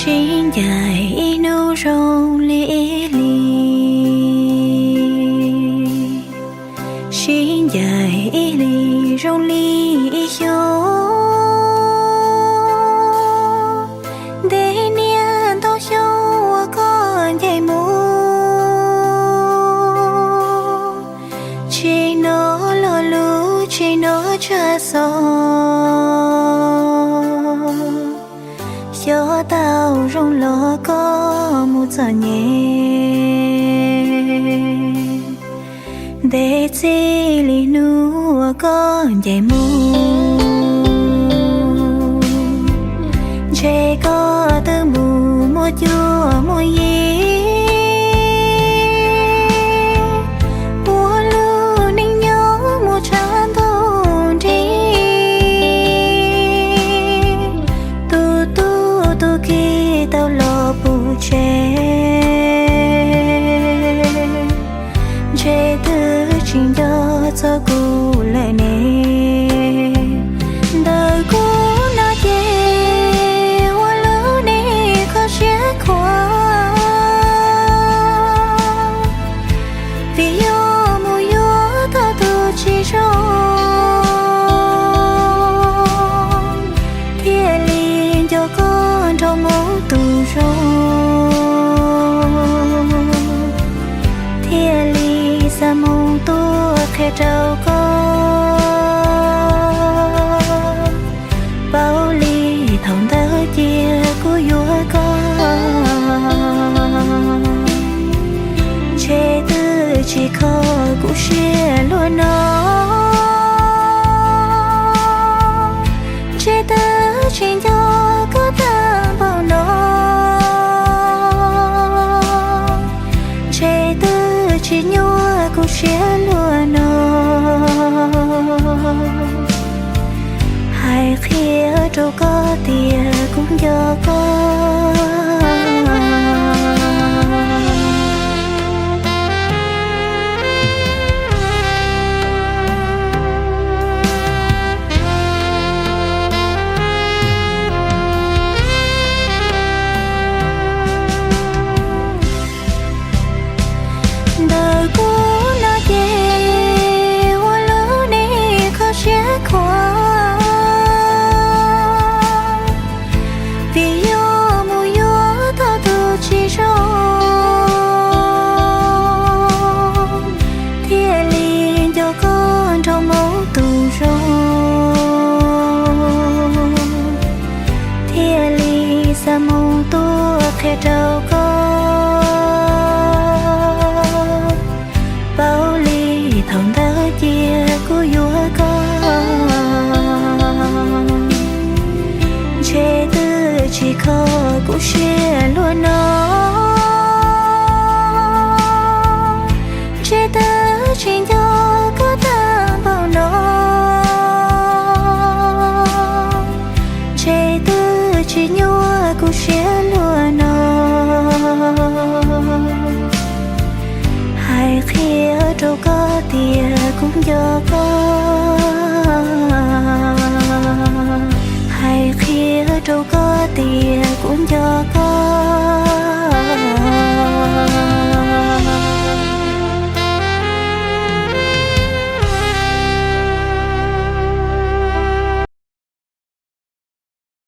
Sib ncaim ib hnub zoo li ib hlis, sib ncaim ib hlis zoo li ib xyoos. Ntev niaj ntau xyoo uas koj ncaim mus, tsis hnov lo lus tsis hnov tsaj xov. Xyov tau zoo los koj mus txom nyem, ntev txij li hnub uas koj ncaim mus. Ntshe koj twb mus muaj cuab muaj yig, ua lub neej nyob mus tshav ntuj nrig. Tus tub tus ki tau los pub tseg, ntshe twb tsis nco txog kuv lawm ne. Ntawm kuv no ces ua lub neej kho siab khuav, vim yuav mus yuav tau tus tsis zoo, thiaj li nco koj nrog mus tus zoo, thiaj li xa moo tuaj qhia rau koj paub li thaum ntawd cia kuv yuav koj. Ntshe twb tsis kho kuv siab luaj no, ntshe twb tsis nco koj tag npaum no, ntshe twb tsis nyuaj kuv siab luaj no. Hais qhia rau koj tias kuv nco koj. Ntawm kuv no ces ua lub neej kho siab khuav, vim yuav mus yuav tau tus tsis zoo, thiaj li nco koj nrog mus tus zoo, thiaj li xa moo tuaj qhia rau koj paub li thaum ntawd cia kuv yuav koj. Ntshe twb tsis kho kuv siab luaj no, ntshe twb tsis nco koj tag npaum no, ntshe twb tsis